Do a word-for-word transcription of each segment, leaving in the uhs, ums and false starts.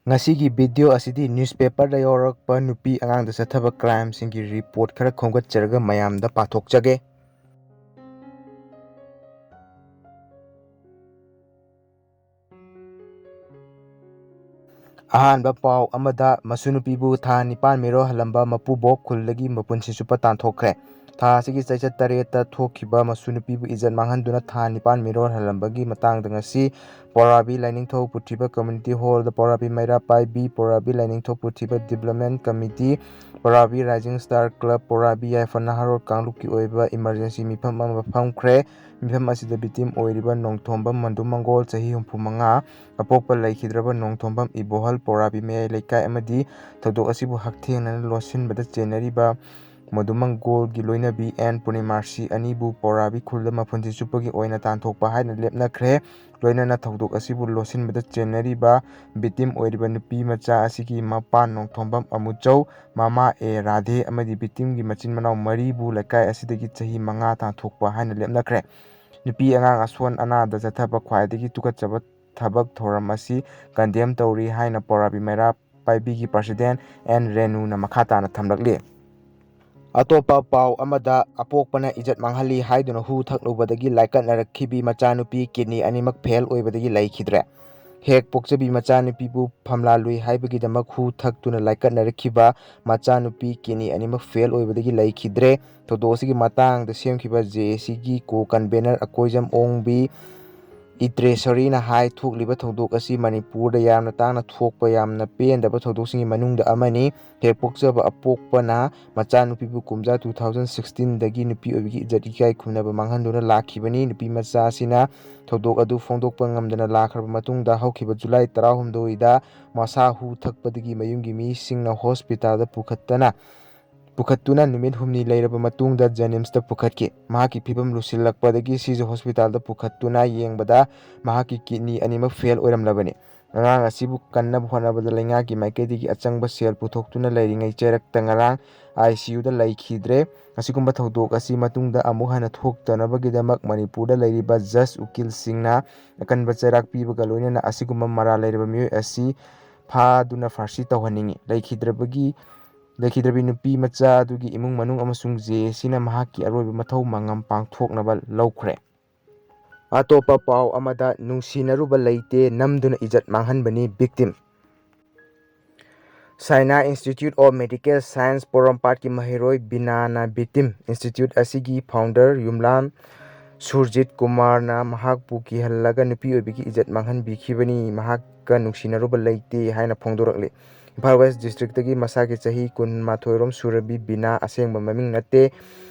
ꯉꯁꯤꯒꯤ ꯚꯤꯗꯤꯑꯣ ꯑꯁꯤꯗꯤ ꯅ꯭ꯌꯨꯁꯄꯦꯄꯔꯗ ꯌꯥꯎꯔꯛꯄ ꯅꯨꯄꯤ ꯑꯉꯥꯡꯗ ꯆꯠꯊꯕ ꯀ꯭ꯔꯥꯏꯝꯁꯤꯡꯒꯤ ꯔꯤꯄꯣꯔꯠ ꯈꯔ ꯈꯣꯝꯒꯠꯆꯔꯒ ꯃꯌꯥꯝꯗ ꯄꯥꯊꯣꯛꯆꯒꯦ꯫ ꯑꯍꯥꯟꯕ ꯄꯥꯎ ꯑꯃꯗ, ꯃꯁꯨ ꯅꯨꯄꯤꯕꯨ ꯊꯥ ꯅꯤꯄꯥꯟ ꯃꯤꯔꯣꯜꯍꯜꯂꯝꯕ ꯃꯄꯨꯕꯣꯛ ꯈꯨꯜꯗꯒꯤ ꯃꯄꯨꯟꯁꯤ ꯆꯨꯞꯄ ꯇꯥꯟꯊꯣꯛꯈ꯭ꯔꯦ꯫ ꯊꯥ ꯑꯁꯤꯒꯤ ꯆꯩꯆꯠ ꯇꯔꯦꯠꯇ ꯊꯣꯛꯈꯤꯕ ꯃꯁꯨ ꯅꯨꯄꯤꯕꯨ ꯏꯖꯠ ꯃꯥꯡꯍꯟꯗꯨꯅ ꯊꯥ ꯅꯤꯄꯥꯟ ꯃꯤꯔꯣꯜꯍꯜꯂꯝꯕꯒꯤ ꯃꯇꯥꯡꯗ ꯉꯁꯤ ꯄꯧꯔꯥꯕꯤ ꯂꯥꯏꯅꯤꯡꯊꯧ ꯄꯨꯊ꯭ꯔꯤꯕ ꯀꯝꯃ꯭ꯌꯨꯅꯤꯇꯤ ꯍꯣꯜꯗ Pourabi Meira Paibi, Pourabi Lainingthou Puthriba development committee, Pourabi rising star club, Pourabi Yaipha ꯅꯍꯥꯔꯣꯜ ꯀꯥꯡꯂꯨꯞꯀꯤ ꯑꯣꯏꯕ ꯏꯃꯔꯖꯦꯟꯁꯤ ꯃꯤꯐꯝ ꯑꯃ ꯐꯝꯈ꯭ꯔꯦ꯫ ꯃꯤꯐꯝ ꯑꯁꯤꯗ ꯚꯤꯛꯇꯤꯝ ꯑꯣꯏꯔꯤꯕ ꯅꯣꯡꯊꯣꯝꯕꯝ ꯃꯟꯗꯨ ꯃꯪꯒꯣꯜ, ꯆꯍꯤ ꯍꯨꯝꯐꯨ ꯃꯉꯥ, ꯑꯄꯣꯛꯄ ꯂꯩꯈꯤꯗ꯭ꯔꯕ ꯅꯣꯡꯊꯣꯝꯕꯝ ꯏꯕꯣꯍꯜ, ꯄꯧꯔꯥꯕꯤ ꯃꯌꯥꯏ ꯂꯩꯀꯥꯏ ꯑꯃꯗꯤ ꯊꯧꯗꯣꯛ ꯑꯁꯤꯕꯨ ꯍꯛꯊꯦꯡꯅꯅ ꯂꯣꯠꯁꯤꯟꯕꯗ ꯆꯦꯟꯅꯔꯤꯕ ꯃꯗꯨ ꯃꯪꯒꯣꯜꯒꯤ ꯂꯣꯏꯅꯕꯤ ꯑꯦꯟ ꯄꯨꯔꯅꯤꯃꯥꯁꯤ ꯑꯅꯤꯕꯨ ꯄꯧꯔꯥꯕꯤ ꯈꯨꯜꯗ ꯃꯄꯨꯟꯁꯤ ꯆꯨꯞꯄꯒꯤ ꯑꯣꯏꯅ ꯇꯥꯟꯊꯣꯛꯄ ꯍꯥꯏꯅ ꯂꯦꯞꯅꯈ꯭ꯔꯦ꯫ ꯂꯣꯏꯅꯅ ꯊꯧꯗꯣꯛ ꯑꯁꯤꯕꯨ ꯂꯣꯠꯁꯤꯟꯕꯗ ꯆꯦꯟꯅꯔꯤꯕ ꯚꯤꯛꯇꯤꯝ ꯑꯣꯏꯔꯤꯕ ꯅꯨꯄꯤ ꯃꯆꯥ ꯑꯁꯤꯒꯤ ꯃꯄꯥ ꯅꯣꯡꯊꯣꯝꯕꯝ ꯑꯃꯨꯆꯧ, ꯃꯃꯥ ꯑꯦ ꯔꯥꯙꯦ ꯑꯃꯗꯤ ꯚꯤꯛꯇꯤꯝꯒꯤ ꯃꯆꯤꯟ ꯃꯅꯥꯎ ꯃꯔꯤꯕꯨ ꯂꯩꯀꯥꯏ ꯑꯁꯤꯗꯒꯤ ꯆꯍꯤ ꯃꯉꯥ ꯇꯥꯟꯊꯣꯛꯄ ꯍꯥꯏꯅ ꯂꯦꯞꯅꯈ꯭ꯔꯦ꯫ ꯅꯨꯄꯤ ꯑꯉꯥꯡ ꯑꯁꯣꯟ ꯑꯅꯥꯗ ꯆꯠꯊꯕ ꯈ꯭ꯋꯥꯏꯗꯒꯤ ꯇꯨꯀꯠꯆꯕ ꯊꯕꯛ ꯊꯧꯔꯝ ꯑꯁꯤ ꯀꯟꯗꯦꯝ ꯇꯧꯔꯤ ꯍꯥꯏꯅ ꯄꯧꯔꯥꯕꯤ ꯃꯩꯔꯥ ꯄꯥꯏꯕꯤꯒꯤ ꯄ꯭ꯔꯁꯤꯗꯦꯟ ꯑꯦꯟ ꯔꯦꯅꯨꯅ ꯃꯈꯥ ꯇꯥꯅ ꯊꯝꯂꯛꯂꯤ꯫ ꯑꯇꯣꯞꯄ ꯄꯥꯎ ꯑꯃꯗ, ꯑꯄꯣꯛꯄꯅ ꯏꯖꯠ ꯃꯥꯡꯍꯜꯂꯤ ꯍꯥꯏꯗꯨꯅ ꯍꯨ ꯊꯛꯂꯨꯕꯗꯒꯤ ꯂꯥꯏꯀꯠꯅꯔꯛꯈꯤꯕꯤ ꯃꯆꯥꯅꯨꯄꯤ ꯀꯤꯗꯅꯤ ꯑꯅꯤꯃꯛ ꯐꯦꯜ ꯑꯣꯏꯕꯗꯒꯤ ꯂꯩꯈꯤꯗ꯭ꯔꯦ꯫ ꯍꯦꯛ ꯄꯣꯛꯆꯕꯤ ꯃꯆꯥꯅꯨꯄꯤꯕꯨ ꯐꯝꯂꯥꯜꯂꯨꯏ ꯍꯥꯏꯕꯒꯤꯗꯃꯛ ꯍꯨ ꯊꯛꯇꯨꯅ ꯂꯥꯏꯀꯠꯅꯔꯛꯈꯤꯕ ꯃꯆꯥꯅꯨꯄꯤ ꯀꯤꯗꯅꯤ ꯑꯅꯤꯃꯛ ꯐꯦꯜ ꯑꯣꯏꯕꯗꯒꯤ ꯂꯩꯈꯤꯗ꯭ꯔꯦ꯫ ꯊꯧꯗꯣꯛ ꯑꯁꯤꯒꯤ ꯃꯇꯥꯡꯗ ꯁꯦꯝꯈꯤꯕ ꯖꯦ ꯑꯦ ꯁꯤꯒꯤ ꯀꯣ ꯀꯟꯚꯦꯅꯔ ꯑꯀꯣꯏꯖꯝ ꯑꯣꯡꯕꯤ ꯏꯇ꯭ꯔꯦꯁꯔꯤꯅ ꯍꯥꯏ, ꯊꯣꯛꯂꯤꯕ ꯊꯧꯗꯣꯛ ꯑꯁꯤ ꯃꯅꯤꯄꯨꯔꯗ ꯌꯥꯝꯅ ꯇꯥꯡꯅ ꯊꯣꯛꯄ ꯌꯥꯝꯅ ꯄꯦꯟꯗꯕ ꯊꯧꯗꯣꯛꯁꯤꯡꯒꯤ ꯃꯅꯨꯡꯗ ꯑꯃꯅꯤ꯫ ꯍꯦꯛ ꯄꯣꯛꯆꯕ ꯑꯄꯣꯛꯄꯅ ꯃꯆꯥꯅꯨꯄꯤꯕꯨ ꯀꯨꯝꯖꯥ two thousand sixteen ꯗꯒꯤ ꯅꯨꯄꯤ ꯑꯣꯏꯕꯒꯤ ꯏꯖꯠ ꯏꯀꯥꯏ ꯈꯨꯝꯅꯕ ꯃꯥꯡꯍꯟꯗꯨꯅ ꯂꯥꯛꯈꯤꯕꯅꯤ꯫ ꯅꯨꯄꯤ ꯃꯆꯥ ꯑꯁꯤꯅ ꯊꯧꯗꯣꯛ ꯑꯗꯨ ꯐꯣꯡꯗꯣꯛꯄ ꯉꯝꯗꯅ ꯂꯥꯛꯈ꯭ꯔꯕ ꯃꯇꯨꯡꯗ ꯍꯧꯈꯤꯕ ꯖꯨꯂꯥꯏ ꯇꯔꯥꯍꯨꯝꯗꯣꯏꯗ ꯃꯁꯥ ꯍꯨ ꯊꯛꯄꯗꯒꯤ ꯃꯌꯨꯝꯒꯤ ꯃꯤꯁꯤꯡꯅ ꯍꯣꯁꯄꯤꯇꯥꯜꯗ ꯄꯨꯈꯠꯇꯅ, ꯄꯨꯈꯠꯇꯨꯅ ꯅꯨꯃꯤꯠ ꯍꯨꯝꯅꯤ ꯂꯩꯔꯕ ꯃꯇꯨꯡꯗ ꯖꯦꯅꯤꯝꯁꯇ ꯄꯨꯈꯠꯈꯤ꯫ ꯃꯍꯥꯛꯀꯤ ꯐꯤꯕꯝ ꯂꯨꯁꯤꯜꯂꯛꯄꯗꯒꯤ ꯁꯤꯖ ꯍꯣꯁꯄꯤꯇꯥꯜꯗ ꯄꯨꯈꯠꯇꯨꯅ ꯌꯦꯡꯕꯗ ꯃꯍꯥꯛꯀꯤ ꯀꯤꯗꯅꯤ ꯑꯅꯤꯃꯛ ꯐꯦꯜ ꯑꯣꯏꯔꯝꯂꯕꯅꯤ꯫ ꯑꯉꯥꯡ ꯑꯁꯤꯕꯨ ꯀꯟꯅꯕ ꯍꯣꯠꯅꯕꯗ ꯂꯩꯉꯥꯛꯀꯤ ꯃꯥꯏꯀꯩꯗꯒꯤ ꯑꯆꯪꯕ ꯁꯦꯜ ꯄꯨꯊꯣꯛꯇꯨꯅ ꯂꯩꯔꯤꯉꯩ ꯆꯩꯔꯛꯇ ꯉꯔꯥꯡ ꯑꯥꯏ ꯁꯤ ꯌꯨꯗ ꯂꯩꯈꯤꯗ꯭ꯔꯦ꯫ ꯑꯁꯤꯒꯨꯝꯕ ꯊꯧꯗꯣꯛ ꯑꯁꯤ ꯃꯇꯨꯡꯗ ꯑꯃꯨꯛ ꯍꯟꯅ ꯊꯣꯛꯇꯅꯕꯒꯤꯗꯃꯛ ꯃꯅꯤꯄꯨꯔꯗ ꯂꯩꯔꯤꯕ ꯖꯁ, ꯎꯀꯤꯜꯁꯤꯡꯅ ꯑꯀꯟꯕ ꯆꯩꯔꯥꯛ ꯄꯤꯕꯒ ꯂꯣꯏꯅꯅ ꯑꯁꯤꯒꯨꯝꯕ ꯃꯔꯥꯜ ꯂꯩꯔꯕ ꯃꯤꯑꯣꯏ ꯑꯁꯤ ꯐꯥꯗꯨꯅ ꯐꯥꯔꯁꯤ ꯇꯧꯍꯟꯅꯤꯡꯏ꯫ ꯂꯩꯈꯤꯗ꯭ꯔꯕꯒꯤ ꯂꯩꯈꯤꯗ꯭ꯔꯕꯤ ꯅꯨꯄꯤ ꯃꯆꯥ ꯑꯗꯨꯒꯤ ꯏꯃꯨꯡ ꯃꯅꯨꯡ ꯑꯃꯁꯨꯡ ꯖꯦ ꯑꯦ ꯁꯤꯅ ꯃꯍꯥꯛꯀꯤ ꯑꯔꯣꯏꯕ ꯃꯊꯧ ꯃꯉꯝ ꯄꯥꯡꯊꯣꯛꯅꯕ ꯂꯧꯈ꯭ꯔꯦ꯫ ꯑꯇꯣꯞꯄ ꯄꯥꯎ ꯑꯃꯗ, ꯅꯨꯡꯁꯤꯅꯔꯨꯕ ꯂꯩꯇꯦ, ꯅꯝꯗꯨꯅ ꯏꯖꯠ ꯃꯥꯡꯍꯟꯕꯅꯤ victim꯫ China Institute of Medical Science ꯄꯣꯔꯣꯝꯄꯥꯠꯀꯤ ꯃꯍꯩꯔꯣꯏ ꯕꯤꯅꯥꯅ victim꯫ Institute ꯑꯁꯤꯒꯤ founder ꯌꯨꯝꯂꯥꯝ ꯁꯨꯔꯖꯤꯠ ꯀꯨꯃꯥꯔꯅ ꯃꯍꯥꯛꯄꯨ ꯀꯤꯍꯜꯂꯒ ꯅꯨꯄꯤ ꯑꯣꯏꯕꯤꯒꯤ ꯏꯖꯠ ꯃꯥꯡꯍꯟꯕꯤꯈꯤꯕꯅꯤ꯫ ꯃꯍꯥꯛꯀ ꯅꯨꯡꯁꯤꯅꯔꯨꯕ ꯂꯩꯇꯦ ꯍꯥꯏꯅ ꯐꯣꯡꯗꯣꯔꯛꯂꯤ꯫ ꯏꯝꯐꯥꯜ ꯋꯦꯁ ꯗꯤꯁꯇ꯭ꯔꯤꯛꯇꯒꯤ ꯃꯁꯥꯒꯤ ꯆꯍꯤ ꯀꯨꯟꯃꯥꯊꯣꯏ ꯔꯣꯝ ꯁꯨꯔꯕꯤ ꯕꯤꯅꯥ, ꯑꯁꯦꯡꯕ ꯃꯃꯤꯡ ꯅꯠꯇꯦ,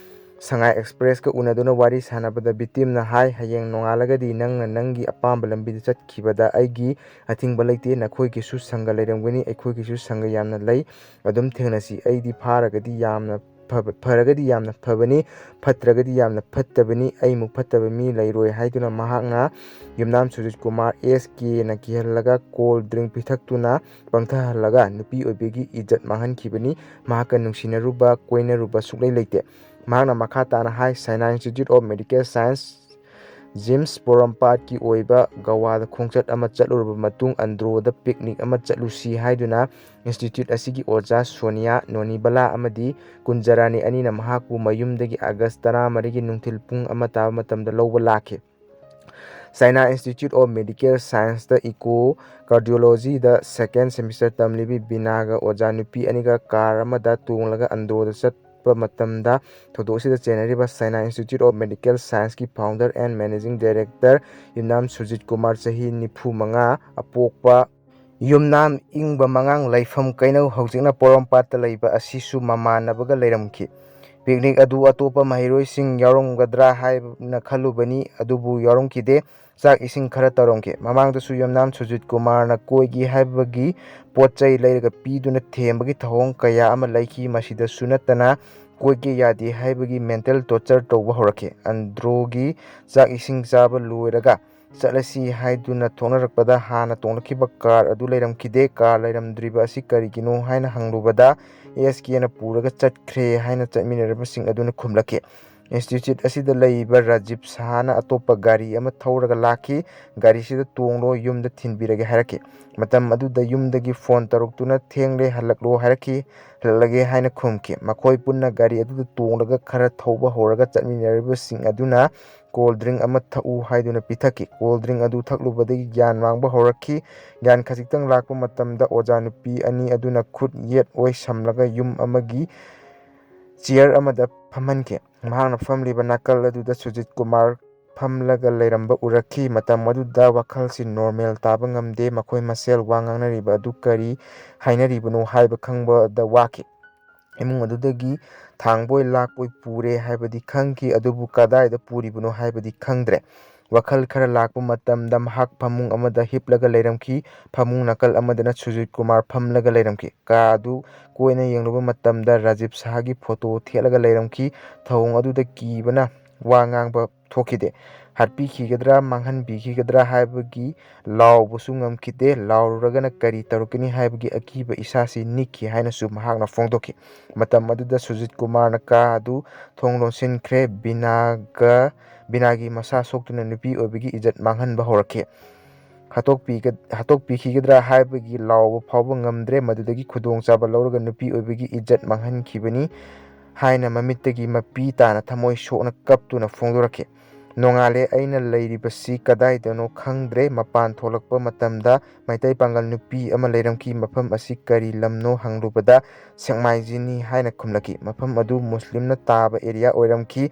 ꯁꯉꯥꯏ ꯑꯦꯛꯁꯄ꯭ꯔꯦꯁꯀ ꯎꯅꯗꯨꯅ ꯋꯥꯔꯤ ꯁꯥꯟꯅꯕꯗ victimꯅ ꯍꯥꯏ, "ꯍꯌꯦꯡ ꯅꯣꯡꯉꯥꯜꯂꯒꯗꯤ ꯅꯪꯅ ꯅꯪꯒꯤ ꯑꯄꯥꯝꯕ ꯂꯝꯕꯤꯗ ꯆꯠꯈꯤꯕꯗ ꯑꯩꯒꯤ ꯑꯊꯤꯡꯕ ꯂꯩꯇꯦ꯫ ꯅꯈꯣꯏꯒꯤꯁꯨ ꯁꯪꯒ ꯂꯩꯔꯝꯒꯅꯤ, ꯑꯩꯈꯣꯏꯒꯤꯁꯨ ꯁꯪꯒ ꯌꯥꯝꯅ ꯂꯩ꯫ ꯑꯗꯨꯝ ꯊꯦꯡꯅꯁꯤ꯫ ꯑꯩꯗꯤ ꯐꯥꯔꯒꯗꯤ ꯌꯥꯝꯅ ꯐꯕ-, ꯐꯔꯒꯗꯤ ꯌꯥꯝꯅ ꯐꯕꯅꯤ, ꯐꯠꯇ꯭ꯔꯒꯗꯤ ꯌꯥꯝꯅ ꯐꯠꯇꯕꯅꯤ꯫ ꯑꯩꯃꯨꯛ ꯐꯠꯇꯕ ꯃꯤ ꯂꯩꯔꯣꯏ" ꯍꯥꯏꯗꯨꯅ ꯃꯍꯥꯛꯅ ꯌꯨꯝꯅꯥꯝ ꯁꯨꯖꯤꯠ ꯀꯨꯃꯥꯔ, ꯑꯦꯁ ꯀꯦꯅ ꯀꯤꯍꯜꯂꯒ ꯀꯣꯜ ꯗ꯭ꯔꯤꯡ ꯄꯤꯊꯛꯇꯨꯅ ꯄꯪꯊꯍꯜꯂꯒ ꯅꯨꯄꯤ ꯑꯣꯏꯕꯤꯒꯤ ꯏꯖꯠ ꯃꯥꯡꯍꯟꯈꯤꯕꯅꯤ꯫ ꯃꯍꯥꯛꯀ ꯅꯨꯡꯁꯤꯅꯔꯨꯕ, ꯀꯣꯏꯅꯔꯨꯕ ꯁꯨꯛꯂꯩ ꯂꯩꯇꯦ꯫ ꯃꯍꯥꯛꯅ ꯃꯈꯥ ꯇꯥꯅ ꯍꯥꯏ, China Institute of Medical Science JIMS ꯄꯣꯔꯣꯝꯄꯥꯠꯀꯤ ꯑꯣꯏꯕ ꯒꯋꯥꯗ ꯈꯣꯡꯆꯠ ꯑꯃ ꯆꯠꯂꯨꯔꯕ ꯃꯇꯨꯡ ꯑꯟꯗ꯭ꯔꯣꯗ ꯄꯤꯛꯅꯤꯛ ꯑꯃ ꯆꯠꯂꯨꯁꯤ ꯍꯥꯏꯗꯨꯅ ꯏꯟꯁꯇꯤꯇ꯭ꯌꯨꯠ ꯑꯁꯤꯒꯤ ꯑꯣꯖꯥ ꯁꯣꯅꯤꯌꯥ ꯅꯣꯅꯤꯕꯂꯥ ꯑꯃꯗꯤ ꯀꯨꯟꯖꯔꯥꯅꯤ ꯑꯅꯤꯅ ꯃꯍꯥꯛꯄꯨ ꯃꯌꯨꯝꯗꯒꯤ ꯑꯥꯒꯁ ꯇꯔꯥꯃꯔꯤꯒꯤ ꯅꯨꯡꯊꯤꯜ ꯄꯨꯡ ꯑꯃ ꯇꯥꯕ ꯃꯇꯝꯗ ꯂꯧꯕ ꯂꯥꯛꯈꯤ꯫ China Institute of Medical Scienceꯇ echo cardiologyꯗ second semester ꯇꯝꯂꯤꯕꯤ ꯕꯤꯅꯥꯒ ꯑꯣꯖꯥ ꯅꯨꯄꯤ ꯑꯅꯤꯒ ꯀꯥꯔ ꯑꯃꯗ ꯇꯣꯡꯂꯒ ꯑꯟꯗ꯭ꯔꯣꯗ ꯆꯠꯄ ꯃꯇꯝꯗ ꯊꯧꯗꯣꯛ ꯑꯁꯤꯗ ꯆꯦꯟꯅꯔꯤꯕ China Institute of Medical Scienceꯀꯤ founder and managing director ꯌꯨꯝꯅꯥꯝ ꯁꯨꯖꯤꯠ ꯀꯨꯃꯥꯔ, ꯆꯍꯤ ꯅꯤꯐꯨ ꯃꯉꯥ, ꯑꯄꯣꯛꯄ ꯌꯨꯝꯅꯥꯝ ꯏꯪꯕ ꯃꯉꯥꯡ ꯂꯩꯐꯝ ꯀꯩꯅꯧ, ꯍꯧꯖꯤꯛꯅ ꯄꯣꯔꯣꯝꯄꯥꯠꯇ ꯂꯩꯕ ꯑꯁꯤꯁꯨ ꯃꯃꯥꯟꯅꯕꯒ ꯂꯩꯔꯝꯈꯤ꯫ ꯄꯤꯛꯅꯤꯛ ꯑꯗꯨ ꯑꯇꯣꯞꯄ ꯃꯍꯩꯔꯣꯏꯁꯤꯡ ꯌꯥꯎꯔꯝꯒꯗ꯭ꯔꯥ ꯍꯥꯏꯅ ꯈꯜꯂꯨꯕꯅꯤ, ꯑꯗꯨꯕꯨ ꯌꯥꯎꯔꯝꯈꯤꯗꯦ꯫ ꯆꯥꯛ ꯏꯁꯤꯡ ꯈꯔ ꯇꯧꯔꯝꯈꯤ꯫ ꯃꯃꯥꯡꯗꯁꯨ ꯌꯨꯝꯅꯥꯝ ꯁꯨꯖꯤꯠ ꯀꯨꯃꯥꯔꯅ ꯀꯣꯏꯒꯦ ꯍꯥꯏꯕꯒꯤ ꯄꯣꯠ ꯆꯩ ꯂꯩꯔꯒ ꯄꯤꯗꯨꯅ ꯊꯦꯝꯕꯒꯤ ꯊꯧꯑꯣꯡ ꯀꯌꯥ ꯑꯃ ꯂꯩꯈꯤ꯫ ꯃꯁꯤꯗꯁꯨ ꯅꯠꯇꯅ ꯀꯣꯏꯒꯦ ꯌꯥꯗꯦ ꯍꯥꯏꯕꯒꯤ mental torture ꯇꯧꯕ ꯍꯧꯔꯛꯈꯤ꯫ ꯑꯟꯗ꯭ꯔꯣꯒꯤ ꯆꯥꯛ ꯏꯁꯤꯡ ꯆꯥꯕ ꯂꯣꯏꯔꯒ ꯆꯠꯂꯁꯤ ꯍꯥꯏꯗꯨꯅ ꯊꯣꯛꯅꯔꯛꯄꯗ ꯍꯥꯟꯅ ꯇꯣꯡꯂꯛꯈꯤꯕ ꯀꯥꯔ ꯑꯗꯨ ꯂꯩꯔꯝꯈꯤꯗꯦ꯫ ꯀꯥꯔ ꯂꯩꯔꯝꯗ꯭ꯔꯤꯕ ꯑꯁꯤ ꯀꯔꯤꯒꯤꯅꯣ ꯍꯥꯏꯅ ꯍꯪꯂꯨꯕꯗ ꯑꯦꯁ ꯀꯦꯅ ꯄꯨꯔꯒ ꯆꯠꯈ꯭ꯔꯦ ꯍꯥꯏꯅ ꯆꯠꯃꯤꯟꯅꯔꯕꯁꯤꯡ ꯑꯗꯨꯅ ꯈꯨꯝꯂꯛꯈꯤ꯫ ꯏꯟꯁꯇꯤꯇ꯭ꯌꯨꯠ ꯑꯁꯤꯗ ꯂꯩꯔꯤꯕ ꯔꯥꯖꯤꯕ ꯁꯍꯥꯅ ꯑꯇꯣꯞꯄ ꯒꯥꯔꯤ ꯑꯃ ꯊꯧꯔꯒ ꯂꯥꯛꯈꯤ꯫ "ꯒꯥꯔꯤꯁꯤꯗ ꯇꯣꯡꯂꯣ, ꯌꯨꯝꯗ ꯊꯤꯟꯕꯤꯔꯒꯦ" ꯍꯥꯏꯔꯛꯈꯤ꯫ ꯃꯇꯝ ꯑꯗꯨꯗ ꯌꯨꯝꯗꯒꯤ ꯐꯣꯟ ꯇꯧꯔꯛꯇꯨꯅ, "ꯊꯦꯡꯂꯦ, ꯍꯜꯂꯛꯂꯣ" ꯍꯥꯏꯔꯛꯈꯤ꯫ "ꯍꯜꯂꯛꯂꯒꯦ" ꯍꯥꯏꯅ ꯈꯨꯝꯈꯤ꯫ ꯃꯈꯣꯏ ꯄꯨꯟꯅ ꯒꯥꯔꯤ ꯑꯗꯨꯗ ꯇꯣꯡꯂꯒ ꯈꯔ ꯊꯧꯕ ꯍꯧꯔꯒ ꯆꯠꯃꯤꯟꯅꯔꯤꯕꯁꯤꯡ ꯑꯗꯨꯅ "ꯀꯣꯜ ꯗ꯭ꯔꯤꯡ ꯑꯃ ꯊꯛꯎ" ꯍꯥꯏꯗꯨꯅ ꯄꯤꯊꯛꯈꯤ꯫ ꯀꯣꯜ ꯗ꯭ꯔꯤꯡ ꯑꯗꯨ ꯊꯛꯂꯨꯕꯗꯒꯤ ꯒ꯭ꯌꯥꯟ ꯃꯥꯡꯕ ꯍꯧꯔꯛꯈꯤ꯫ ꯒ꯭ꯌꯥꯟ ꯈꯖꯤꯛꯇꯪ ꯂꯥꯛꯄ ꯃꯇꯝꯗ ꯑꯣꯖꯥ ꯅꯨꯄꯤ ꯑꯅꯤ ꯑꯗꯨꯅ ꯈꯨꯠ ꯌꯦꯠ ꯑꯣꯏ ꯁꯝꯂꯒ ꯌꯨꯝ ꯑꯃꯒꯤ ꯆꯤꯌꯔ ꯑꯃꯗ ꯐꯝꯍꯟꯈꯤ꯫ ꯃꯍꯥꯛꯅ ꯐꯝꯂꯤꯕ ꯅꯥꯀꯜ ꯑꯗꯨꯗ ꯁꯨꯖꯤꯠ ꯀꯨꯃꯥꯔ ꯐꯝꯂꯒ ꯂꯩꯔꯝꯕ ꯎꯔꯛꯈꯤ꯫ ꯃꯇꯝ ꯑꯗꯨꯗ ꯋꯥꯈꯜꯁꯤ ꯅꯣꯔꯃꯦꯜ ꯇꯥꯕ ꯉꯝꯗꯦ꯫ ꯃꯈꯣꯏ ꯃꯁꯦꯜ ꯋꯥ ꯉꯥꯡꯅꯔꯤꯕ ꯑꯗꯨ ꯀꯔꯤ ꯍꯥꯏꯅꯔꯤꯕꯅꯣ ꯍꯥꯏꯕ ꯈꯪꯕꯗ ꯋꯥꯈꯤ꯫ ꯏꯃꯨꯡ ꯑꯗꯨꯗꯒꯤ ꯊꯥꯡꯕꯣꯏ ꯂꯥꯛꯄꯣꯏ ꯄꯨꯔꯦ ꯍꯥꯏꯕꯗꯤ ꯈꯪꯈꯤ, ꯑꯗꯨꯕꯨ ꯀꯗꯥꯏꯗ ꯄꯨꯔꯤꯕꯅꯣ ꯍꯥꯏꯕꯗꯤ ꯈꯪꯗ꯭ꯔꯦ꯫ ꯋꯥꯈꯜ ꯈꯔ ꯂꯥꯛꯄ ꯃꯇꯝꯗ ꯃꯍꯥꯛ ꯐꯃꯨꯡ ꯑꯃꯗ ꯍꯤꯞꯂꯒ ꯂꯩꯔꯝꯈꯤ꯫ ꯐꯃꯨꯡ ꯅꯥꯀꯜ ꯑꯃꯗꯅ ꯁꯨꯖꯤꯠ ꯀꯨꯃꯥꯔ ꯐꯝꯂꯒ ꯂꯩꯔꯝꯈꯤ꯫ ꯀꯥ ꯑꯗꯨ ꯀꯣꯏꯅ ꯌꯦꯡꯂꯨꯕ ꯃꯇꯝꯗ ꯔꯥꯖꯤꯕ ꯁꯍꯥꯒꯤ ꯐꯣꯇꯣ ꯊꯦꯠꯂꯒ ꯂꯩꯔꯝꯈꯤ꯫ ꯊꯧꯑꯣꯡ ꯑꯗꯨꯗ ꯀꯤꯕꯅ ꯋꯥ ꯉꯥꯡꯕ ꯊꯣꯛꯈꯤꯗꯦ꯫ ꯍꯥꯠꯄꯤꯈꯤꯒꯗ꯭ꯔꯥ, ꯃꯥꯡꯍꯟꯕꯤꯈꯤꯒꯗ꯭ꯔꯥ ꯍꯥꯏꯕꯒꯤ ꯂꯥꯎꯕꯁꯨ ꯉꯝꯈꯤꯗꯦ꯫ ꯂꯥꯎꯔꯨꯔꯒꯅ ꯀꯔꯤ ꯇꯧꯔꯛꯀꯅꯤ ꯍꯥꯏꯕꯒꯤ ꯑꯀꯤꯕ ꯏꯁꯥꯁꯤ ꯅꯤꯛꯈꯤ ꯍꯥꯏꯅꯁꯨ ꯃꯍꯥꯛꯅ ꯐꯣꯡꯗꯣꯛꯈꯤ꯫ ꯃꯇꯝ ꯑꯗꯨꯗ ꯁꯨꯖꯤꯠ ꯀꯨꯃꯥꯔꯅ ꯀꯥ ꯑꯗꯨ ꯊꯣꯡ ꯂꯣꯟꯁꯤꯟꯈ꯭ꯔꯦ꯫ ꯕꯤꯅꯥꯒ, ꯕꯤꯅꯥꯒꯤ ꯃꯁꯥ ꯁꯣꯛꯇꯨꯅ ꯅꯨꯄꯤ ꯑꯣꯏꯕꯒꯤ ꯏꯖꯠ ꯃꯥꯡꯍꯟꯕ ꯍꯧꯔꯛꯈꯤ꯫ ꯍꯥꯠꯇꯣꯛꯄꯤꯒ-, ꯍꯥꯠꯇꯣꯛꯄꯤꯈꯤꯒꯗ꯭ꯔꯥ ꯍꯥꯏꯕꯒꯤ ꯂꯥꯎꯕ ꯐꯥꯎꯕ ꯉꯝꯗ꯭ꯔꯦ꯫ ꯃꯗꯨꯗꯒꯤ ꯈꯨꯗꯣꯡꯆꯥꯕ ꯂꯧꯔꯒ ꯅꯨꯄꯤ ꯑꯣꯏꯕꯒꯤ ꯏꯖꯠ ꯃꯥꯡꯍꯟꯈꯤꯕꯅꯤ ꯍꯥꯏꯅ ꯃꯃꯤꯠꯇꯒꯤ ꯃꯄꯤ ꯇꯥꯅ ꯊꯃꯣꯏ ꯁꯣꯛꯅ ꯀꯞꯇꯨꯅ ꯐꯣꯡꯗꯣꯔꯛꯈꯤ꯫ "ꯅꯣꯡꯉꯥꯜꯂꯦ, ꯑꯩꯅ ꯂꯩꯔꯤꯕꯁꯤ ꯀꯗꯥꯏꯗꯅꯣ ꯈꯪꯗ꯭ꯔꯦ꯫ ꯃꯄꯥꯟ ꯊꯣꯛꯂꯛꯄ ꯃꯇꯝꯗ ꯃꯩꯇꯩ ꯄꯥꯡꯒꯜ ꯅꯨꯄꯤ ꯑꯃ ꯂꯩꯔꯝꯈꯤ꯫ ꯃꯐꯝ ꯑꯁꯤ ꯀꯔꯤ ꯂꯝꯅꯣ ꯍꯪꯂꯨꯕꯗ ꯁꯦꯛꯃꯥꯏꯖꯤꯟꯅꯤ ꯍꯥꯏꯅ ꯈꯨꯝꯂꯛꯈꯤ꯫ ꯃꯐꯝ ꯑꯗꯨ ꯃꯨꯁꯂꯤꯝꯅ ꯇꯥꯕ ꯑꯦꯔꯤꯌꯥ ꯑꯣꯏꯔꯝꯈꯤ꯫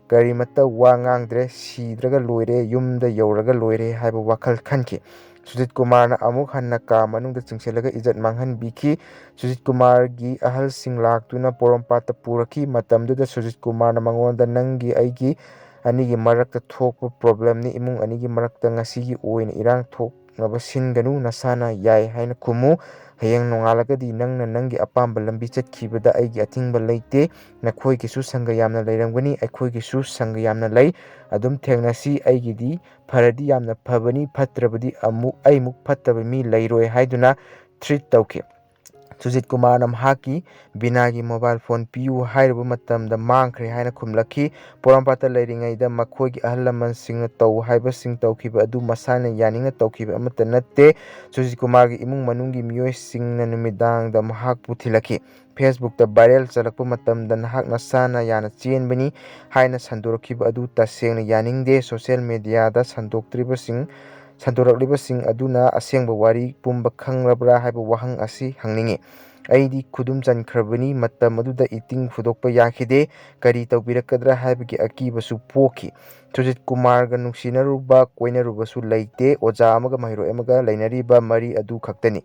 ꯀꯔꯤꯃꯠꯇ ꯋꯥ ꯉꯥꯡꯗ꯭ꯔꯦ꯫ ꯁꯤꯗ꯭ꯔꯒ ꯂꯣꯏꯔꯦ, ꯌꯨꯝꯗ ꯌꯧꯔꯒ ꯂꯣꯏꯔꯦ" ꯍꯥꯏꯕ ꯋꯥꯈꯜ ꯈꯟꯈꯤ꯫ ꯁꯨꯖꯤꯠ ꯀꯨꯃꯥꯔꯅ ꯑꯃꯨꯛ ꯍꯟꯅ ꯀꯥ ꯃꯅꯨꯡꯗ ꯆꯤꯡꯁꯤꯜꯂꯒ ꯏꯖꯠ ꯃꯥꯡꯍꯟꯕꯤꯈꯤ꯫ ꯁꯨꯖꯤꯠ ꯀꯨꯃꯥꯔꯒꯤ ꯑꯍꯜꯁꯤꯡ ꯂꯥꯛꯇꯨꯅ ꯄꯣꯔꯣꯝꯄꯥꯠꯇ ꯄꯨꯔꯛꯈꯤ꯫ ꯃꯇꯝꯗꯨꯗ ꯁꯨꯖꯤꯠ ꯀꯨꯃꯥꯔꯅ ꯃꯉꯣꯟꯗ, "ꯅꯪꯒꯤ ꯑꯩꯒꯤ ꯑꯅꯤꯒꯤ ꯃꯔꯛꯇ ꯊꯣꯛꯄ ꯄ꯭ꯔꯣꯕ꯭ꯂꯦꯝꯅꯤ꯫ ꯏꯃꯨꯡ ꯑꯅꯤꯒꯤ ꯃꯔꯛꯇ ꯉꯁꯤꯒꯤ ꯑꯣꯏꯅ ꯏꯔꯥꯡ ꯊꯣꯛꯅꯕ ꯁꯤꯟꯒꯅꯨ꯫ ꯅꯁꯥꯅ ꯌꯥꯏ ꯍꯥꯏꯅ ꯈꯨꯝꯃꯨ꯫ ꯍꯌꯦꯡ ꯅꯣꯡꯉꯥꯜꯂꯒꯗꯤ ꯅꯪꯅ ꯅꯪꯒꯤ ꯑꯄꯥꯝꯕ ꯂꯝꯕꯤ ꯆꯠꯈꯤꯕꯗ ꯑꯩꯒꯤ ꯑꯊꯤꯡꯕ ꯂꯩꯇꯦ꯫ ꯅꯈꯣꯏꯒꯤꯁꯨ ꯁꯪꯒ ꯌꯥꯝꯅ ꯂꯩꯔꯝꯒꯅꯤ, ꯑꯩꯈꯣꯏꯒꯤꯁꯨ ꯁꯪꯒ ꯌꯥꯝꯅ ꯂꯩ꯫ ꯑꯗꯨꯝ ꯊꯦꯡꯅꯁꯤ꯫ ꯑꯩꯒꯤꯗꯤ ꯐꯔꯗꯤ ꯌꯥꯝꯅ ꯐꯕꯅꯤ, ꯐꯠꯇ꯭ꯔꯕꯗꯤ ꯑꯃꯨꯛ ꯑꯩꯃꯨꯛ ꯐꯠꯇꯕ ꯃꯤ ꯂꯩꯔꯣꯏ" ꯍꯥꯏꯗꯨꯅ ꯊ꯭ꯔꯤꯠ ꯇꯧꯈꯤ꯫ ꯁꯨꯖꯤꯠ ꯀꯨꯃꯥꯔꯅ ꯃꯍꯥꯛꯀꯤ ꯕꯤꯅꯥꯒꯤ ꯃꯣꯕꯥꯏꯜ ꯐꯣꯟ ꯄꯤꯌꯨ ꯍꯥꯏꯔꯨꯕ ꯃꯇꯝꯗ ꯃꯥꯡꯈ꯭ꯔꯦ ꯍꯥꯏꯅ ꯈꯨꯝꯂꯛꯈꯤ꯫ ꯄꯣꯔꯣꯝꯄꯥꯠꯇ ꯂꯩꯔꯤꯉꯩꯗ ꯃꯈꯣꯏꯒꯤ ꯑꯍꯜ ꯂꯃꯟꯁꯤꯡꯅ ꯇꯧ ꯍꯥꯏꯕꯁꯤꯡ ꯇꯧꯈꯤꯕ ꯑꯗꯨ ꯃꯁꯥꯅ ꯌꯥꯅꯤꯡꯅ ꯇꯧꯈꯤꯕ ꯑꯃꯠꯇ ꯅꯠꯇꯦ꯫ ꯁꯨꯖꯤꯠ ꯀꯨꯃꯥꯔꯒꯤ ꯏꯃꯨꯡ ꯃꯅꯨꯡꯒꯤ ꯃꯤꯑꯣꯏꯁꯤꯡꯅ ꯅꯨꯃꯤꯗꯥꯡꯗ ꯃꯍꯥꯛꯄꯨ ꯊꯤꯜꯂꯛꯈꯤ꯫ Facebookꯇ viral ꯆꯠꯂꯛꯄ ꯃꯇꯝꯗ ꯅꯍꯥꯛ ꯅꯁꯥꯅ ꯌꯥꯅ ꯆꯦꯟꯕꯅꯤ ꯍꯥꯏꯅ ꯁꯟꯗꯣꯔꯛꯈꯤꯕ ꯑꯗꯨ ꯇꯁꯦꯡꯅ ꯌꯥꯅꯤꯡꯗꯦ꯫ Social mediaꯗ ꯁꯟꯗꯣꯛꯇ꯭ꯔꯤꯕꯁꯤꯡ, ꯁꯟꯗꯣꯔꯛꯂꯤꯕꯁꯤꯡ ꯑꯗꯨꯅ ꯑꯁꯦꯡꯕ ꯋꯥꯔꯤ ꯄꯨꯝꯕ ꯈꯪꯂꯕ꯭ꯔꯥ ꯍꯥꯏꯕ ꯋꯥꯍꯪ ꯑꯁꯤ ꯍꯪꯅꯤꯡꯏ꯫ ꯑꯩꯗꯤ ꯈꯨꯗꯨꯝ ꯆꯟꯈ꯭ꯔꯕꯅꯤ꯫ ꯃꯇꯝ ꯑꯗꯨꯗ ꯏꯇꯤꯡ ꯐꯨꯗꯣꯛꯄ ꯌꯥꯈꯤꯗꯦ꯫ ꯀꯔꯤ ꯇꯧꯕꯤꯔꯛꯀꯗ꯭ꯔꯥ ꯍꯥꯏꯕꯒꯤ ꯑꯀꯤꯕꯁꯨ ꯄꯣꯛꯈꯤ꯫ ꯁꯨꯖꯤꯠ ꯀꯨꯃꯥꯔꯒ ꯅꯨꯡꯁꯤꯅꯔꯨꯕ, ꯀꯣꯏꯅꯔꯨꯕꯁꯨ ꯂꯩꯇꯦ꯫ ꯑꯣꯖꯥ ꯑꯃꯒ ꯃꯍꯩꯔꯣꯏ ꯑꯃꯒ ꯂꯩꯅꯔꯤꯕ ꯃꯔꯤ ꯑꯗꯨ ꯈꯛꯇꯅꯤ꯫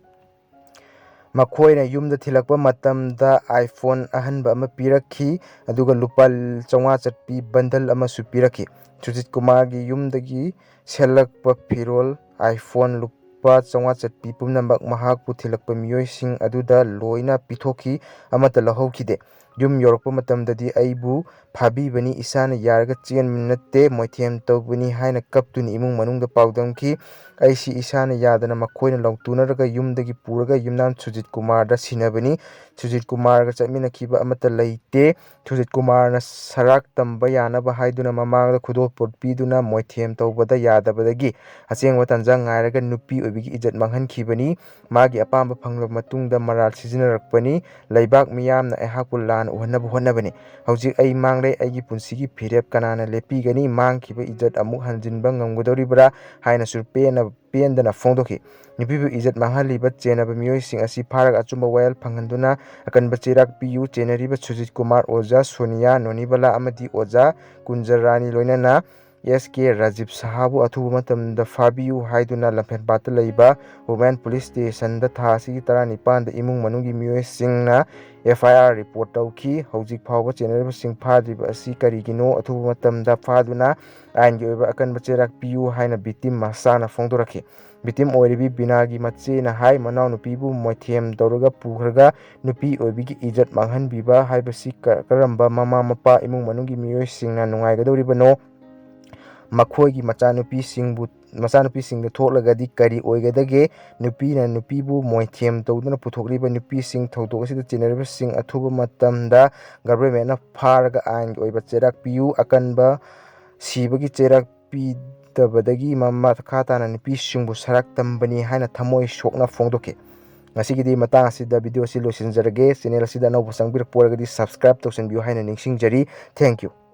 ꯃꯈꯣꯏꯅ ꯌꯨꯝꯗ ꯊꯤꯜꯂꯛꯄ ꯃꯇꯝꯗ iPhone ꯑꯍꯟꯕ ꯑꯃ ꯄꯤꯔꯛꯈꯤ, ꯑꯗꯨꯒ ꯂꯨꯄꯥ ꯆꯥꯝꯃꯉꯥ ꯆꯠꯄꯤ bundle ꯑꯃꯁꯨ ꯄꯤꯔꯛꯈꯤ꯫ ꯁꯨꯖꯤꯠ ꯀꯨꯃꯥꯔꯒꯤ ꯌꯨꯝꯗꯒꯤ ꯁꯦꯠꯂꯛꯄ ꯐꯤꯔꯣꯜ, iPhone, ꯂꯨꯄꯥ ꯆꯥꯝꯃꯉꯥ ꯆꯠꯄꯤ ꯄꯨꯝꯅꯃꯛ ꯃꯍꯥꯛꯄꯨ ꯊꯤꯜꯂꯛꯄ ꯃꯤꯑꯣꯏꯁꯤꯡ ꯑꯗꯨꯗ ꯂꯣꯏꯅ ꯄꯤꯊꯣꯛꯈꯤ, ꯑꯃꯠꯇ ꯂꯧꯍꯧꯈꯤꯗꯦ꯫ ꯌꯨꯝ ꯌꯧꯔꯛꯄ ꯃꯇꯝꯗꯗꯤ ꯑꯩꯕꯨ ꯐꯥꯕꯤꯕꯅꯤ, ꯏꯁꯥꯅ ꯌꯥꯔꯒ ꯆꯦꯟꯕ ꯅꯠꯇꯦ, ꯃꯣꯏꯊꯦꯝ ꯇꯧꯕꯅꯤ ꯍꯥꯏꯅ ꯀꯞꯇꯨꯅ ꯏꯃꯨꯡ ꯃꯅꯨꯡꯗ ꯄꯥꯎꯗꯝꯈꯤ꯫ ꯑꯩꯁꯤ ꯏꯁꯥꯅ ꯌꯥꯗꯅ ꯃꯈꯣꯏꯅ ꯂꯧꯊꯣꯛꯅꯔꯒ ꯌꯨꯝꯗꯒꯤ ꯄꯨꯔꯒ ꯌꯨꯝꯅꯥꯝ ꯁꯨꯖꯤꯠ ꯀꯨꯃꯥꯔꯗ ꯁꯤꯟꯅꯕꯅꯤ꯫ ꯁꯨꯖꯤꯠ ꯀꯨꯃꯥꯔꯒ ꯆꯠꯃꯤꯟꯅꯈꯤꯕ ꯑꯃꯠꯇ ꯂꯩꯇꯦ꯫ ꯁꯨꯖꯤꯠ ꯀꯨꯃꯥꯔꯅ ꯁꯔꯥꯛ ꯇꯝꯕ ꯌꯥꯅꯕ ꯍꯥꯏꯗꯨꯅ ꯃꯃꯥꯡꯗ ꯈꯨꯗꯣꯜꯄꯣꯠ ꯄꯤꯗꯨꯅ ꯃꯣꯏꯊꯦꯝ ꯇꯧꯕꯗ ꯌꯥꯗꯕꯗꯒꯤ ꯑꯁꯦꯡꯕ ꯇꯥꯟꯖꯥ ꯉꯥꯏꯔꯒ ꯅꯨꯄꯤ ꯑꯣꯏꯕꯤꯒꯤ ꯏꯖꯠ ꯃꯥꯡꯍꯟꯈꯤꯕꯅꯤ꯫ ꯃꯥꯒꯤ ꯑꯄꯥꯝꯕ ꯐꯪꯂꯕ ꯃꯇꯨꯡꯗ ꯃꯔꯥꯜ ꯁꯤꯖꯤꯟꯅꯔꯛꯄꯅꯤ꯫ ꯂꯩꯕꯥꯛ ꯃꯤꯌꯥꯝꯅ ꯑꯩꯍꯥꯛꯄꯨ ꯂꯥꯟꯅ ꯎꯍꯟꯅꯕ ꯍꯣꯠꯅꯕꯅꯤ꯫ ꯍꯧꯖꯤꯛ ꯑꯩ ꯃꯥꯡꯂꯦ, ꯑꯩꯒꯤ ꯄꯨꯟꯁꯤꯒꯤ ꯐꯤꯔꯦꯞ ꯀꯅꯥꯅ ꯂꯦꯞꯄꯤꯒꯅꯤ? ꯃꯥꯡꯈꯤꯕ ꯏꯖꯠ ꯑꯃꯨꯛ ꯍꯟꯖꯤꯟꯕ ꯉꯝꯒꯗꯧꯔꯤꯕ꯭ꯔꯥ ꯍꯥꯏꯅꯁꯨ ꯄꯦꯟꯅ, ꯄꯦꯟꯗꯅ ꯐꯣꯡꯗꯣꯛꯈꯤ꯫ ꯅꯨꯄꯤꯕꯨ ꯏꯖꯠ ꯃꯥꯡꯍꯜꯂꯤꯕ ꯆꯦꯟꯅꯕ ꯃꯤꯑꯣꯏꯁꯤꯡ ꯑꯁꯤ ꯐꯥꯔꯒ ꯑꯆꯨꯝꯕ ꯋꯥꯌꯦꯜ ꯐꯪꯍꯟꯗꯨꯅ ꯑꯀꯟꯕ ꯆꯩꯔꯥꯛ ꯄꯤꯌꯨ꯫ ꯆꯦꯟꯅꯔꯤꯕ ꯁꯨꯖꯤꯠ ꯀꯨꯃꯥꯔ, ꯑꯣꯖꯥ ꯁꯣꯅꯤꯌꯥ, ꯅꯣꯅꯤꯕꯂꯥ ꯑꯃꯗꯤ ꯑꯣꯖꯥ ꯀꯨꯟꯖꯔꯥꯅꯤ ꯂꯣꯏꯅꯅ ꯑꯦꯁ ꯀꯦ ꯔꯥꯖꯤꯞ ꯁꯍꯥꯕꯨ ꯑꯊꯨꯕ ꯃꯇꯝꯗ ꯐꯥꯕꯤꯌꯨ ꯍꯥꯏꯗꯨꯅ ꯂꯝꯐꯦꯟꯄꯥꯠꯇ ꯂꯩꯕ ꯋꯨꯃꯦꯟ ꯄꯨꯂꯤꯁ ꯁ꯭ꯇꯦꯁꯟꯗ ꯊꯥ ꯑꯁꯤꯒꯤ ꯇꯔꯥꯅꯤꯄꯥꯟꯗ ꯏꯃꯨꯡ ꯃꯅꯨꯡꯒꯤ ꯃꯤꯑꯣꯏꯁꯤꯡꯅ ꯑꯦꯐ ꯑꯥꯏ ꯑꯥꯔ ꯔꯤꯄꯣꯔꯠ ꯇꯧꯈꯤ꯫ ꯍꯧꯖꯤꯛ ꯐꯥꯎꯕ ꯆꯦꯟꯅꯔꯤꯕꯁꯤꯡ ꯐꯥꯗ꯭ꯔꯤꯕ ꯑꯁꯤ ꯀꯔꯤꯒꯤꯅꯣ? ꯑꯊꯨꯕ ꯃꯇꯝꯗ ꯐꯥꯗꯨꯅ ꯑꯥꯏꯟꯒꯤ ꯑꯣꯏꯕ ꯑꯀꯟꯕ ꯆꯩꯔꯥꯛ ꯄꯤꯌꯨ ꯍꯥꯏꯅ ꯚꯤꯛꯇꯤꯝ ꯃꯆꯥꯅ ꯐꯣꯡꯗꯣꯔꯛꯈꯤ꯫ ꯚꯤꯛꯇꯤꯝ ꯑꯣꯏꯔꯤꯕꯤ ꯕꯤꯅꯥꯒꯤ ꯃꯆꯦꯅ ꯍꯥꯏ, ꯃꯅꯥꯎꯅꯨꯄꯤꯕꯨ ꯃꯣꯏꯊꯦꯝ ꯇꯧꯔꯒ ꯄꯨꯈ꯭ꯔꯒ ꯅꯨꯄꯤ ꯑꯣꯏꯕꯤꯒꯤ ꯏꯖꯠ ꯃꯥꯡꯍꯟꯕꯤꯕ ꯍꯥꯏꯕꯁꯤ ꯀ-, ꯀꯔꯝꯕ ꯃꯃꯥ ꯃꯄꯥ, ꯏꯃꯨꯡ ꯃꯅꯨꯡꯒꯤ ꯃꯤꯑꯣꯏꯁꯤꯡꯅ ꯅꯨꯡꯉꯥꯏꯒꯗꯧꯔꯤꯕꯅꯣ? ꯃꯈꯣꯏꯒꯤ ꯃꯆꯥꯅꯨꯄꯤꯁꯤꯡꯕꯨ ꯃꯆꯥꯅꯨꯄꯤꯁꯤꯡꯗ ꯊꯣꯛꯂꯒꯗꯤ ꯀꯔꯤ ꯑꯣꯏꯒꯗꯒꯦ? ꯅꯨꯄꯤꯅ ꯅꯨꯄꯤꯕꯨ ꯃꯣꯏꯊꯦꯝ ꯇꯧꯗꯨꯅ ꯄꯨꯊꯣꯛꯂꯤꯕ ꯅꯨꯄꯤꯁꯤꯡ ꯊꯧꯗꯣꯛ ꯑꯁꯤꯗ ꯆꯦꯟꯅꯔꯤꯕꯁꯤꯡ ꯑꯊꯨꯕ ꯃꯇꯝꯗ ꯒꯚꯔꯟꯃꯦꯟꯅ ꯐꯥꯔꯒ ꯑꯥꯏꯟꯒꯤ ꯑꯣꯏꯕ ꯆꯩꯔꯥꯛ ꯄꯤꯌꯨ꯫ ꯑꯀꯟꯕ ꯁꯤꯕꯒꯤ ꯆꯩꯔꯥꯛ ꯄꯤꯗꯕꯗꯒꯤ ꯃꯈꯥ ꯇꯥꯅ ꯅꯨꯄꯤꯁꯤꯡꯕꯨ ꯁꯔꯥꯛ ꯇꯝꯕꯅꯤ ꯍꯥꯏꯅ ꯊꯃꯣꯏ ꯁꯣꯛꯅ ꯐꯣꯡꯗꯣꯛꯈꯤ꯫ ꯉꯁꯤꯒꯤꯗꯤ ꯃꯇꯥꯡ ꯑꯁꯤꯗ ꯚꯤꯗꯤꯑꯣ ꯑꯁꯤ ꯂꯣꯏꯁꯤꯟꯖꯔꯒꯦ꯫ ꯆꯦꯅꯦꯜ ꯑꯁꯤꯗ ꯑꯅꯧꯕ ꯆꯪꯕꯤꯔꯛꯄ ꯑꯣꯏꯔꯒꯗꯤ subscribe ꯇꯧꯁꯤꯟꯕꯤꯌꯨ ꯍꯥꯏꯅ ꯅꯤꯡꯁꯤꯡꯖꯔꯤ꯫ Thank you꯫